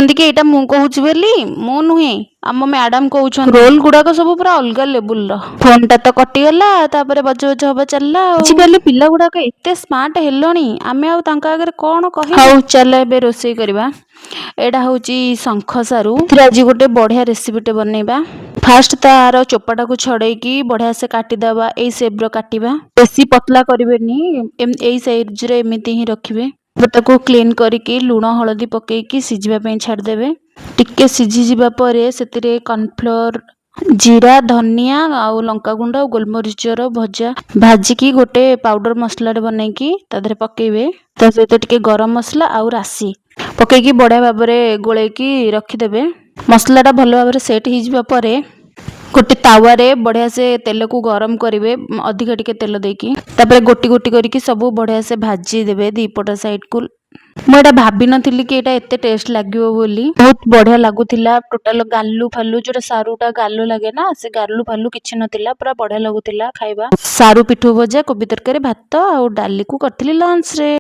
ଭାବୁଛନ୍ତି କି ଏଇଟା ମୁଁ କହୁଛି ବୋଲି? ମୁଁ ନୁହେଁ, ଆମ ମ୍ୟାଡାମ କହୁଛନ୍ତି। ରୋଲ ଗୁଡାକ ସବୁ ପୁରା ଅଲଗା ଲେବୁଲର। ଫୋନଟା ତ କଟିଗଲା, ତାପରେ ବଜ ବଜ ହବା ଚାଲିଲା। ଆଉ ଆଜିକାଲି ପିଲା ଗୁଡାକ ଏତେ ସ୍ମାର୍ଟ ହେଲଣି, ଆମେ ଆଉ ତାଙ୍କ ଆଗରେ କଣ କହିବୁ? ହଉ ଚାଲ, ଏବେ ରୋଷେଇ କରିବା। ଏଇଟା ହଉଛି ଶଙ୍ଖ ସାରୁ। ଏଥିରେ ଆଜି ଗୋଟେ ବଢିଆ ରେସିପିଟେ ବନେଇବା। ଫାଷ୍ଟ ତାର ଚୋପାଟାକୁ ଛଡେଇକି ବଢିଆ ସେ କାଟିଦବା। ଏଇ ସେପ୍‌ର କାଟିବା, ବେଶୀ ପତଲା କରିବେନି, ଏଇ ସାଇଜରେ ଏମିତି ହିଁ ରଖିବେ। ତାପରେ ତାକୁ କ୍ଲିନ୍ କରିକି ଲୁଣ ହଳଦୀ ପକେଇକି ସିଝିବା ପାଇଁ ଛାଡ଼ିଦେବେ। ଟିକେ ସିଝିଯିବା ପରେ ସେଥିରେ କର୍ଣ୍ଣଫ୍ଲୋର, ଜିରା, ଧନିଆ ଆଉ ଲଙ୍କାଗୁଣ୍ଡ ଆଉ ଗୋଲମରିଚର ଭଜା ଭାଜିକି ଗୋଟେ ପାଉଡର ମସଲାଟେ ବନେଇକି ତା ଦେହରେ ପକେଇବେ। ତା ସହିତ ଟିକେ ଗରମ ମସଲା ଆଉ ରାଶି ପକେଇକି ବଢ଼ିଆ ଭାବରେ ଗୋଳେଇକି ରଖିଦେବେ। ମସଲାଟା ଭଲ ଭାବରେ ସେଟ୍ ହେଇଯିବା ପରେ ଗୋଟେ ତାୱାରେ ବଢ଼ିଆ ସେ ତେଲକୁ ଗରମ କରିବେ, ଅଧିକା ଟିକେ ତେଲ ଦେଇକି। ତାପରେ ଗୋଟି ଗୋଟି କରିକି ସବୁ ବଢ଼ିଆ ସେ ଭାଜି ଦେବେ ଦିପଟ ସାଇଡକୁ। ମୁଁ ଏଇଟା ଭାବିନଥିଲି କି ଏଇଟା ଏତେ ଟେଷ୍ଟ ଲାଗିବ ବୋଲି। ବହୁତ ବଢ଼ିଆ ଲାଗୁଥିଲା। ଟୋଟାଲ ଗାଲୁ ଫାଲୁ, ଯୋଉଟା ସାରୁଟା ଗାଲୁ ଲାଗେ ନା, ସେ ଗାଲୁ ଫାଲୁ କିଛି ନଥିଲା। ପୁରା ବଢ଼ିଆ ଲାଗୁଥିଲା ଖାଇବା। ସାରୁ ପିଠଉ ଭଜା, କୋବି ତରକାରୀ, ଭାତ ଆଉ ଡାଲିକୁ କରିଥିଲି ଲଞ୍ଚରେ।